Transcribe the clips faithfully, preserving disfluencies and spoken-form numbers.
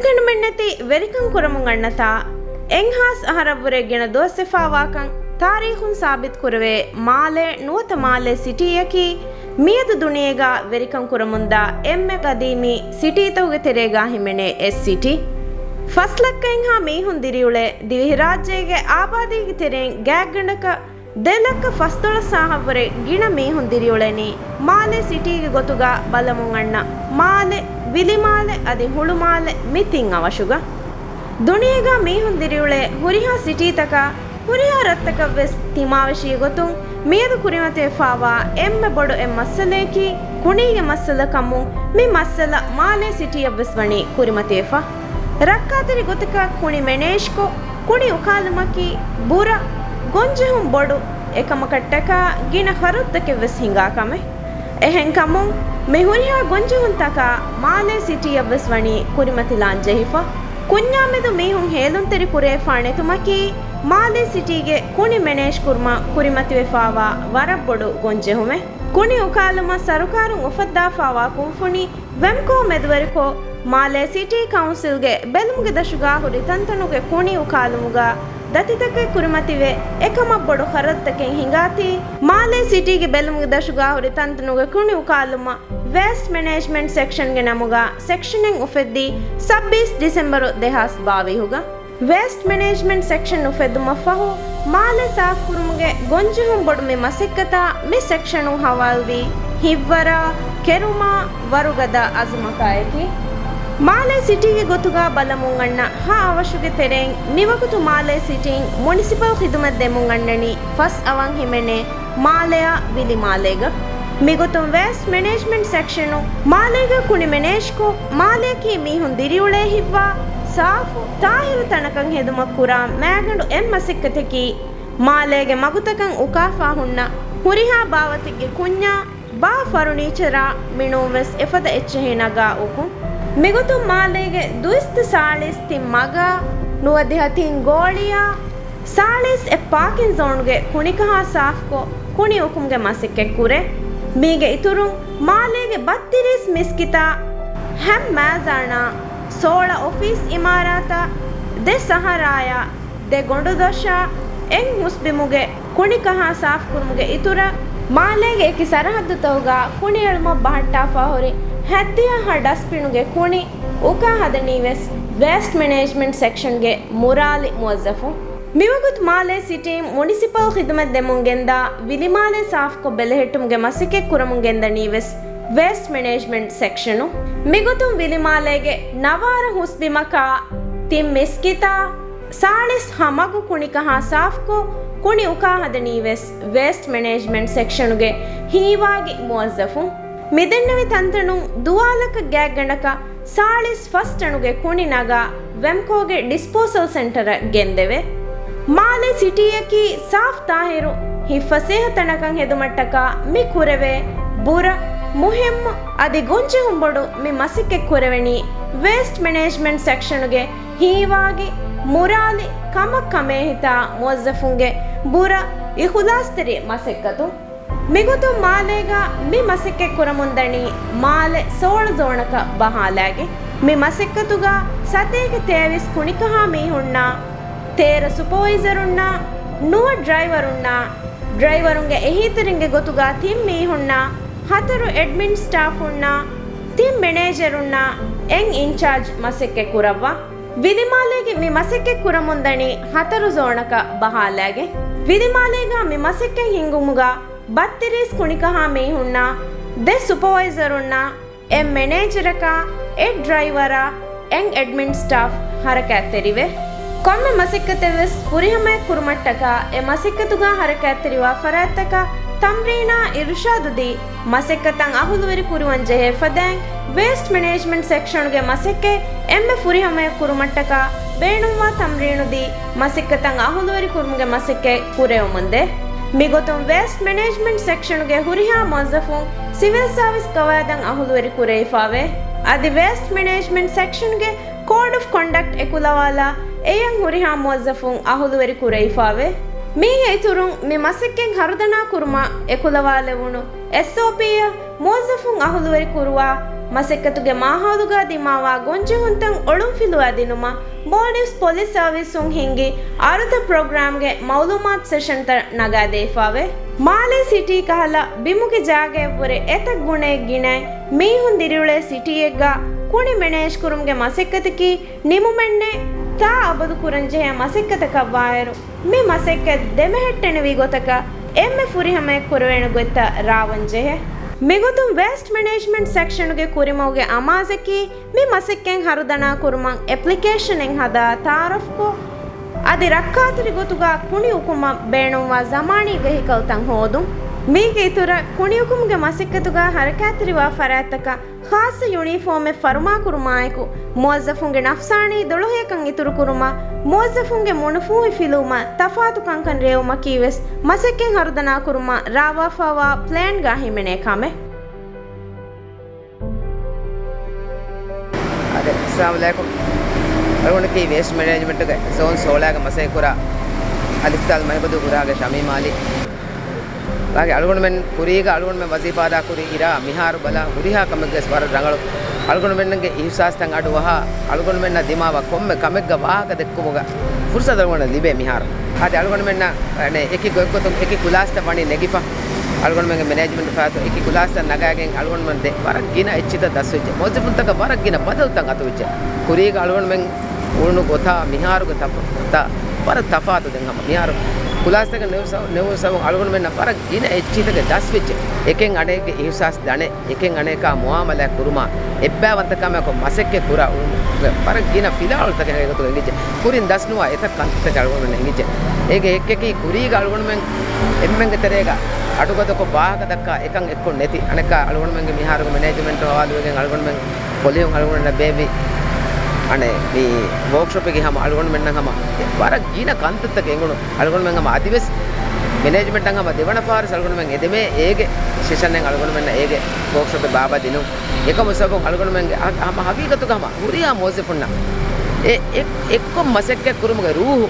ކެނޑުމެއްނެތި ވެރިކަން ކުރަމުން އަންނަތާ، އެއްހާސް އަހަރަށްވުރެ ގިނަ ދުވަސްވެފާވާކަން ތާރީޚުން ސާބިތު ކުރެވޭ މާލޭ ނުވަތަ މާލޭ ސިޓީއަކީ، މިއަދު ދުނިޔޭގަ ވެރިކަން ކުރަމުންދާ އެންމެ ގަދީމީ ސިޓީތަކުގެ ތެރޭގަ ހިމެނޭ އެއް ސިޓީ. ފަސް ލައްކައިންހާ މީހުން ދިރިއުޅޭ ދިވެހިރާއްޖޭގެ އާބާދީގެ ތެރެއިން ގާތްގަނޑަކަށް ދެ ލައްކަ ފަސްދޮޅަސް ހާހަށްވުރެ ގިނަ މީހުން ދިރިއުޅެނީ މާލޭ ސިޓީގެ ގޮތުގަ ބަލަމުން އަންނަ މާލެ، ވިލިމާލެ އަދި ހުޅުމާލެ މި ތިން އަވަށުގަ. ދުނިޔޭގަ މީހުން ދިރިއުޅޭ ހުރިހާ ސިޓީތަކާ، ހުރިހާ ރަށްތަކަށްވެސް ތިމާވެށި ގޮތުން މިއަދު ކުރިމަތިވެފާވާ އެންމެ ބޮޑު އެއް މައްސަލަޔަކީ ކުނީގެ މައްސަލަ ކަމުން މި މައްސަލަ މާލޭ ސިޓީއަށްވެސް ވަނީ ކުރިމަތިވެފަ. ރައްކާތެރި ގޮތަކަށް ކުނި މެނޭޖްކޮށް، ކުނި އުކާލުމަކީ ބުރަ، ގޮންޖެހުން ބޮޑު، އެކަމަކަށްޓަކާ ގިނަ ޚަރަދުތަކެއްވެސް ހިނގާ ކަމެއް. އެހެންކަމުން، މި ހުރިހާ ގޮންޖެހުންތަކާ މާލޭ ސިޓީއަށްވެސް ވަނީ ކުރިމަތިލާން ޖެހިފަ. ކުންޏާމެދު މީހުން ހޭލުންތެރި ކުރެވިފާ ނެތުމަކީ، މާލޭ ސިޓީގެ ކުނި މެނޭޖްކުރުމަށް ކުރިމަތިވެފާވާ ވަރަށް ބޮޑު ގޮންޖެހުމެއް. ކުނި އުކާލުމަށް ސަރުކާރުން އުފައްދާފާވާ ކުންފުނި ވެމްކޯ މެދުވެރިކޮށް، މާލޭ ސިޓީ ކައުންސިލްގެ ބެލުމުގެ ދަށުގާ ހުރި ތަންތަނުގެ ކުނި އުކާލުމުގާ ދަތިތަކެއް ކުރިމަތިވެ، އެކަމަށް ބޮޑު ޚަރަދުތަކެއް ހިނގާތީ، މާލޭ ސިޓީގެ ބެލުމުގެ ދަށުގާ ހުރި ތަންތަނުގެ ކުނި އުކާލުމަށް ވޭސްޓް މެނޭޖްމަންޓް ސެކްޝަންގެ ނަމުގާ ސެކްޝަނެއް އުފެއްދީ، ސައްބީސް ޑިސެމްބަރު ދެހާސް ބާވީހުގަ. ވޭސްޓް މެނޭޖްމަންޓް ސެކްޝަން އުފެއްދުމަށްފަހު، މާލެ ސާފުކުރުމުގެ ގޮންޖެހުން ބޮޑު މި މަސައްކަތާ މި ސެކްޝަނުން ހަވާލުވީ ހިއްވަރާ، ކެރުމާ، ވަރުގަދަ އަޒުމަކާއެކީ. މާލެ ސިޓީގެ ގޮތުގާ ބަލަމުން އަންނަ ހަ އަވަށުގެ ތެރެއިން މިވަގުތު މާލެ ސިޓީން މުނިސިޕަލް ޚިދުމަތް ދެމުން އަންނަނީ ފަސް އަވަށް ހިމެނޭ މާލެއާ ވިލިމާލޭގަ. މިގޮތުން ވޭސްޓް މެނޭޖްމަންޓް ސެކްޝަނު މާލޭގަ ކުނި މެނޭޖްކޮށް، މާލެއަކީ މީހުން ދިރިއުޅޭ ހިތްވާ، ސާފު، ތާހިރު ތަނަކަށް ހެދުމަށް ކުރާ މާގަނޑު އެއް މަސައްކަތަކީ، މާލޭގެ މަގުތަކަށް އުކާފާ ހުންނަ ހުރިހާ ބާވަތެއްގެ ކުންޏާ، ބާ ފަރުނީޗަރާ މިނޫންވެސް އެފަދަ އެއްޗެހި ނަގާ އުކުން. މިގޮތުން މާލޭގެ ދުއިސައްތަ ސާޅީސް ތިން މަގާ، ނުވަދިހަ ތިން ގޯޅިޔާ، ސާޅީސް އެއް ޕާކިން ޒޯނުގެ ކުނިކަހާ ސާފުކޮށް، ކުނި އުކުމުގެ މަސައްކަތް ކުރޭ. މީގެ އިތުރުން، މާލޭގެ ބައްތިރީސް މިސްކިތާ، ހަ މައިޒާނާ، ސޯޅަ އޮފީސް އިމާރާތާ، ދެ ސަހަރާޔާ، ދެ ގޮނޑުދޮށާ، އެއް ހުސްބިމުގެ ކުނިކަހާ ސާފުކުރުމުގެ އިތުރަށް، މާލޭގެ އެކި ސަރަހައްދުތަކުގާ ކުނިއެޅުމަށް ބަހައްޓާފާ ހުރި ހައްދިހަ ހަ ޑަސްބިނުގެ ކުނި އުކާ ހަދަނީވެސް ވޭސްޓް މެނޭޖްމަންޓް ސެކްޝަންގެ މުރާލި މުވައްޒަފުން. މިވަގުތު މާލޭ ސިޓީން މުނިސިޕަލް ޚިދުމަތް ދެމުން ގެންދާ ވިލިމާލެ ސާފުކޮށް ބެލެހެއްޓުމުގެ މަސައްކަތް ކުރަމުން ގެންދަނީވެސް ވޭސްޓް މެނޭޖްމަންޓް ސެކްޝަނު. މިގޮތުން ވިލިމާލޭގެ ނަވާރަ ހުސްބިމަކާ ތިން މިސްކިތާ، ސާޅީސް ހަ މަގު ކުނިކަހާ ސާފުކޮށް، ކުނި އުކާ ހަދަނީވެސް ވޭސްޓް މެނޭޖްމަންޓް ސެކްޝަނުގެ ހީވާގި މުވައްޒަފުން. މިދެންނެވި ތަންތަނުން ދުވާލަކަށް ގާތްގަނޑަކަށް ސާޅީސް ފަސް ޓަނުގެ ކުނި ނަގާ ވެމްކޯގެ ޑިސްޕޯސަލް ސެންޓަރަށް ގެންދެވޭ. މާލެ ސިޓީއަކީ ސާފު ތާހިރު ހިތްފަސޭހަ ތަނަކަށް ހެދުމަށްޓަކާ މި ކުރެވޭ ބުރަ، މުހިއްމު އަދި ގޮންޖެހުން ބޮޑު މި މަސައްކަތް ކުރެވެނީ ވޭސްޓް މެނޭޖްމަންޓް ސެކްޝަނުގެ ހީވާގި މުރާލި ކަމަށް ކަމޭހިތާ މުވައްޒަފުންގެ ބުރަ އިޚުލާސްތެރި މަސައްކަތުން. މިގޮތުން މާލޭގަ މި މަސައްކަތް ކުރަމުންދަނީ މާލެ ސޯޅަ ޒޯނަކަށް ބަހާލާގެން. މި މަސައްކަތުގަ ސަތޭކަ ތޭވީސް ކުނިކަހާ މީހުންނާ، ތޭރަ ސުޕަވައިޒަރުންނާ، ނުވަ ޑްރައިވަރުންނާ، ޑްރައިވަރުންގެ އެހީތެރިންގެ ގޮތުގަ ތިން މީހުންނާ، ހަތަރު އެޑްމިން ސްޓާފުންނާ، ތިން މެނޭޖަރުންނާ، އެއް އިންޗާޖް މަސައްކަތް ކުރައްވާ. ވިލިމާލޭގެ މި މަސައްކަތް ކުރަމުންދަނީ ހަތަރު ޒޯނަކަށް ބަހާލާގެން. ވިލިމާލޭގަ މި މަސައްކަތް ހިންގުމުގަ ބައްތިރީސް ކުނިކަހާ މީހުންނާ، ދެ ސުޕަވައިޒަރުންނާ، އެއް މެނޭޖަރަކާ، އެއް ޑްރައިވަރާ، އެއް އެޑްމިން ސްޓާފް ހަރަކާތްތެރިވޭ. ކޮންމެ މަސައްކަތެއްވެސް ފުރިހަމައެއް ކުރުމަށްޓަކާ، އެ މަސައްކަތުގަ ހަރަކާތްތެރިވާ ފަރާތްތަކަށް ތަމްރީނާ އިރުޝާދުދީ، މަސައްކަތަށް އަހުލުވެރި ކުރުވަން ޖެހޭ ފަދައިން، ވޭސްޓް މެނޭޖްމަންޓް ސެކްޝަނުގެ މަސައްކަތް އެންމެ ފުރިހަމަޔަށް ކުރުމަށްޓަކާ ބޭނުންވާ ތަމްރީނުދީ، މަސައްކަތަށް އަހުލުވެރި ކުރުމުގެ މަސައްކަތް ކުރެވެމުންދޭ. މިގޮތުން ވޭސްޓް މެނޭޖްމަންޓް ސެކްޝަނުގެ ހުރިހާ މުވައްޒަފުން ސިވިލް ސާވިސް ގަވާއިދަށް އަހުލުވެރި ކުރެވިފާވޭ. އަދި ވޭސްޓް މެނޭޖްމަންޓް ސެކްޝަންގެ ކޯޑް އޮފް ކޮންޑަކްޓް އެކުލަވާލާ، އެޔަށް ހުރިހާ މުވައްޒަފުން އަހުލުވެރި ކުރެވިފާވޭ. މީގެ އިތުރުން މި މަސައްކަތް ހަރުދަނާ ކުރުމަށް އެކުލަވާލެވުނު އެސްއޯޕީއަށް މުވައްޒަފުން އަހުލުވެރި ކުރުވާ، މަސައްކަތުގެ މާހައުލުގަ ދިމާވާ ގޮންޖެހުންތައް އޮޅުންފިލުވާ ދިނުމަށް ބޯލިވްސް ޕޮލިސް ސަރވިސުން ހިންގި އަރުދަ ޕްރޮގްރާމްގެ މައުލޫމާތު ސެޝަންތައް ނަގާދެވިފަވޭ. މާލޭ ސިޓީ ކަހަލަ ބިމުގެ ޖާގަޔަށްވުރެ އެތައް ގުނައެއް ގިނައިން މީހުން ދިރިއުޅޭ ސިޓީއެއްގަ ކުނި މެނޭޖްކުރުމުގެ މަސައްކަތަކީ ނިމުމެއްނެތް ތާ އަބަދު ކުރަންޖެހޭ މަސައްކަތަކަށްވާއިރު، މި މަސައްކަތް ދެމެހެއްޓެނިވި ގޮތަކަށް އެންމެ ފުރިހަމަޔަށް ކުރެވޭނެ ގޮތްތައް ރާވަންޖެހޭ. މިގޮތުން ވޭސްޓް މެނޭޖްމަންޓް ސެކްޝަނުގެ ކުރިމަގުގެ އަމާޒަކީ މި މަސައްކަތް ހަރުދަނާ ކުރުމަށް އެޕްލިކޭޝަނެއް ހަދާ ތައާރަފްކޮށް، އަދި ރައްކާތެރި ގޮތުގަ ކުނި އުކުމަށް ބޭނުންވާ ޒަމާނީ ވެހިކަލްތައް ހޯދުން. މީގެ އިތުރަށް ކުނިއުކުމުގެ މަސައްކަތުގަ ހަރަކާތްތެރިވާ ފަރާތްތަކަށް ޚާއްޞަ ޔުނީފޯމެއް ފަރުމާކުރުމާއެކު، މުވައްޒަފުންގެ ނަފްސާނީ ދުޅަހެޔޮކަން އިތުރުކުރުމަށް، މުވައްޒަފުންގެ މުނުފޫހި ފިލުވުމަށް، ތަފާތު ކަންކަން ރޭވުމަކީވެސް މަސައްކަތް ހަރުދަނާކުރުމަށް ރާވާފައިވާ ޕްލޭންގަ ހިމެނޭ ކަމެއް. އާދެ، އައްސަލާމުޢަލައިކުމް. އަޅުގަނޑަކީ ވޭސްޓް މެނޭޖްމަންޓުގެ ޒޯން ސޯޅައިގެ މަސައްކަތްކުރާ އަލިފްތާލް މަހިބަދޫ ކުރާގެ ޝަމީމް އާލީ. ވާގެ އަޅުގަނޑުމެން ކުރީގަ އަޅުގަނޑުމެން ވަޒީފާ އަދާ ކުރި އިރާ މިހާރު ބަލާ ހުރިހާ ކަމެއްގެ ވަރަށް ރަނގަޅު. އަޅުގަނޑުމެންނަށް އިހުސާސްތައް އަޑުއަހާ، އަޅުގަނޑުމެންނަށް ދިމާވާ ކޮންމެ ކަމެއްގަ ވާހަކަ ދެއްކުމުގަ ފުރުސަތު އަޅުގަނޑަށް ލިބޭ މިހާރު. އަދި އަޅުގަނޑުމެންނަށް އެކި ގޮތްގޮތުން އެކި ކުލާސްތައް ވަނީ ނެގިފަ. އަޅުގަނޑުމެންގެ މެނޭޖްމަންޓު ފަރާތުން އެކި ކުލާސްތައް ނަގާގެން އަޅުގަނޑުމެން ދެ ވަރަށް ގިނަ އެއްޗިތައް ދަސްވެއްޖެ. މުވައްޒަފުންތަކަށް ވަރަށް ގިނަ ބަދަލުތައް އަތުވެއްޖެ. ކުރީގަ އަޅުގަނޑުމެން އުޅުނު ގޮތާ މިހާރުގެ ތަފާތު ވަރަށް ތަފާތު. ދެން ހަމަ މިހާރު ކުލާސްތަކެއް ނެވު ސަ-، ނެވުނު ސަބަބުން އަޅުގަނޑުމެންނަށް ވަރަށް ގިނަ އެއްޗިތަކެއް ދަސްވެއްޖެ. އެކެއް އަނެކެއްގެ އިހުސާސް ދަނެ، އެކެއް އަނެކާ މުއާމަލާތް ކުރުމާ، އެއްބައިވަންތަކާމެދު މަސައްކަތް ކުރާ އުޅުނުގެ ވަރަށް ގިނަ ފިލާވަޅުތަކެއް ހަގީގަތުގަ އެނގިއްޖެ. ކުރިން ދަސްނުވާ އެތައް ކަންތައްތަކެއް އަޅުގަނޑުމެންނަށް އެނގިއްޖެ. އޭގެ އެއްކަކީ ކުރީގަ އަޅުގަނޑުމެން އެންމެންގެ ތެރޭގަ އަޑުގަދަކޮށް ވާހަކަ ދައްކާ އެކަން އެއްކޮށް ނެތި. އަނެއްކާ އަޅުގަނޑުމެންގެ މިހާރުގެ މެނޭޖްމަންޓު ހަވާލުވެގެން އަޅުގަނޑުމެން ކޮލިހުން އަޅުގަނޑަށް ބޭއްވި އަނެއް މި ވޯކްޝޮޕެއްގެ ހަމަ އަޅުގަނޑުމެންނަށް ހަމަ ވަރަށް ގިނަ ކަންތައްތަކެއް އެނގުނު. އަޅުގަނޑުމެން ހަމަ އަދިވެސް މެނޭޖްމަންޓަށް ހަމަ ދެވަނަ ފަހަރު އަޅުގަނޑުމެން އެދެމޭ އޭގެ ސެޝަނެއް އަޅުގަނޑުމެންނަށް އޭގެ ވޯކްޝޮޕެއް ބާއްވާ ދިނުން. އެކަމު ސަބަބުން އަޅުގަނޑުމެންގެ ހަ-، ހަމަ ހަގީގަތުގަ ހަމަ ހުރިހާ މުވައްޒަފުންނަށް އެ، އެ، އެއްކޮށް މަސައްކަތް ކުރުމުގެ ރޫހު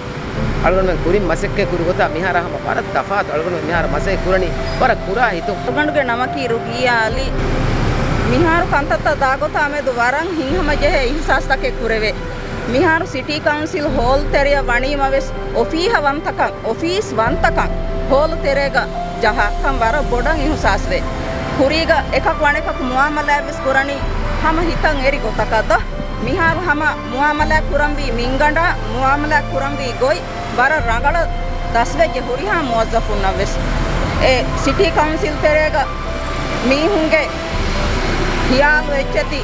އަޅުގަނޑުމެން ކުރިން މަސައްކަތް ކުރި ގޮތާ މިހާރާ ހަމަ ވަރަށް ތަފާތު. އަޅުގަނޑު މިހާރު މަސައްކަތް ކުރަނީ ވަރަށް ކުރާ ހިތުން. އަޅުގަނޑުގެ ނަމަކީ ރުގިއްޔާ އަލީ. މިހާރު ކަންތައްތައް ދާގޮތާ މެދު ވަރަށް ހިތްހަމަޖެހޭ އިހުސާސްތަކެއް ކުރެވޭ. މިހާރު ސިޓީ ކައުންސިލް ހޯލް ތެރެއަށް ވަނީމަވެސް އޮފީހަށް ވަންތަކަން، އޮފީސް ވަންތަކަން ހޯލު ތެރޭގަ ޖަހާކަން ވަރަށް ބޮޑަށް އިހުސާސްވޭ. ކުރީގަ އެކަކު އަނެކަކު މުއާމަލާތްވެސް ކުރަނީ ހަމަ ހިތަށް އެރި ގޮތަކަށް ދޯ. މިހާރު ހަމަ މުއާމަލާތް ކުރަންވީ މިންގަނޑާ، މުއާމަލާތް ކުރަންވީ ގޮތް ވަރަށް ރަނގަޅަށް ދަސްވެއްޖެ ހުރިހާ މުވައްޒަފުންނަށްވެސް. އެ ސިޓީ ކައުންސިލް ތެރޭގަ މީހުންގެ ހިޔާލު އެއްޗެތި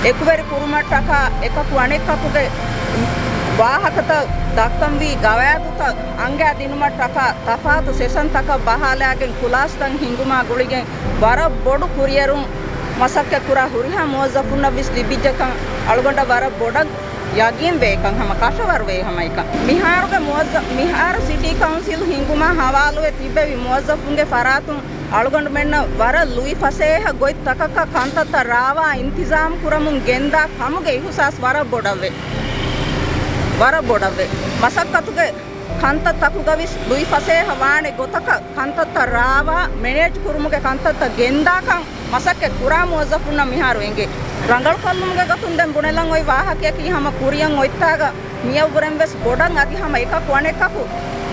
އެކުވެރި ކުރުމަށްޓަކާ އެކަކު އަނެއްކަކުގެ ވާހަކަތައް ދައްކަންވީ ގަވާއިދުތައް އަންގާ ދިނުމަށްޓަކާ ތަފާތު ސެޝަންތަކަށް ބަހާލާގެން ކުލާސްތައް ހިންގުމާ ގުޅިގެން ވަރަށް ބޮޑު ކުރިއެރުން މަސައްކަތްކުރާ ހުރިހާ މުވައްޒަފުންނަށްވެސް ލިބިއްޖެކަން އަޅުގަނޑަށް ވަރަށް ބޮޑަށް ޔަގީންވޭކަން ހަމަ ކަށަވަރުވޭ ހަމައެކަން. މިހާރުގެ މުވައްޒަ-، މިހާރު ސިޓީ ކައުންސިލް ހިންގުމާ ހަވާލުވެ ތިއްބެވި މުވައްޒަފުންގެ ފަރާތުން އަޅުގަނޑުމެންނަށް ވަރަށް ލުއިފަސޭހަ ގޮތްތަކަކަށް ކަންތައްތައް ރާވާ އިންތިޒާމް ކުރަމުން ގެންދާ ކަމުގެ އިހުސާސް ވަރަށް ބޮޑަށްވޭ. ވަރަށް ބޮޑަށްވޭ. މަސައްކަތުގެ ކަންތައްތަކުގަވެސް ލުއިފަސޭހަ ވާނެ ގޮތަކަށް ކަންތައްތައް ރާވާ، މެނޭޖް ކުރުމުގެ ކަންތައްތައް ގެންދާކަން މަސައްކަތް ކުރާ މުވައްޒަފުންނަށް މިހާރު އެނގޭ. ރަނގަޅުކޮށްލުމުގެ ގޮތުން ދެން ބުނެލަން އޮތް ވާހަކަޔަކީ ހަމަ ކުރިއަށް އޮތްތާގަ މިއަށްވުރެން ވެސް ބޮޑަށް އަދި ހަމަ އެކަކު އަނެކަކު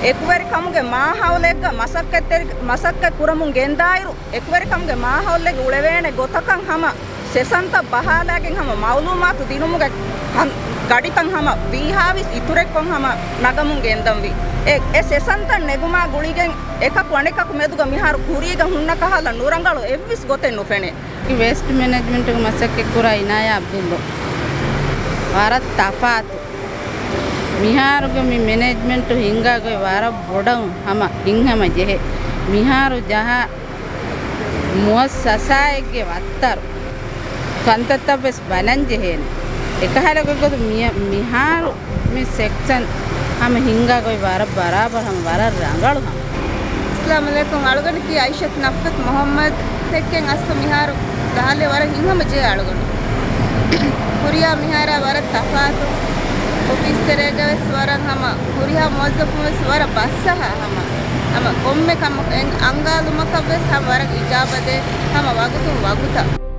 އެކުވެރިކަމުގެ މާހައުލެއްގަ މަސައްކަތްތެރި-، މަސައްކަތް ކުރަމުން ގެންދާއިރު، އެކުވެރިކަމުގެ މާހައުލެއްގަ އުޅެވޭނެ ގޮތަކަށް ހަމަ ސެޝަންތައް ބަހާލާގެން ހަމަ މައުލޫމާތު ދިނުމުގެ ކަން-، ގަޑިތައް ހަމަ ވީހާވެސް އިތުރެއްކޮށް ހަމަ ނަގަމުން ގެންދަންވީ. އެ، އެ ސެޝަންތައް ނެގުމާ ގުޅިގެން އެކަކު އަނެކަކު މެދުގަ މިހާރު ކުރީގަ ހުންނަ ކަހަލަ ނުރަނގަޅު އެއްވެސް ގޮތެއް ނުފެނޭ. ވޭސްޓް މެނޭޖްމަންޓުގެ މަސައްކަތް ކުރާ އިނާޔާ އަބްދުﷲ. ވަރަށް ތަފާތު. މިހާރުގެ މި މެނޭޖްމަންޓު ހިންގާ ގޮތް ވަރަށް ބޮޑަށް ހަމަ ހިތްހަމަ ޖެހޭ. މިހާރު ޖަހާ މުއައްސަސާއެއްގެ ވައްތަރު ކަންތައްތައް ވެސް ބަލަން ޖެހޭނެ. އެކަހަލަ ގޮތްގޮތުން މި-، މިހާރު މި ސެކްޝަން ހަމަ ހިންގާ ގޮތް ވަރަށް ބަރާބަރު ހަމަ ވަރަށް ރަނގަޅު ހަމަ. އައްސަލާމު ޢަލައިކުމް. އަޅުގަނޑަކީ އައިޝަތު ނަފްސަތު މުޙައްމަދު. ދެއްކެން އަސްލު މިހާރު ދާލެ ވަރަށް ހިތްހަމަ ޖެހޭ އަޅުގަނޑު. ކުރިޔާ މިހާރާ ވަރަށް ތަފާތު. އޮފީސް ތެރޭގަވެސް ވަރަށް ހަމަ ހުރިހާ މުވައްޒަފުން ވެސް ވަރަށް ބަސްއަހާ ހަމަ، ހަމަ ކޮންމެ ކަމަކަށް އަންގާލުމަކަށްވެސް ހަމަ ވަރަށް އިޖާބަދޭ ހަމަ ވަގުތުން ވަގުތަށް.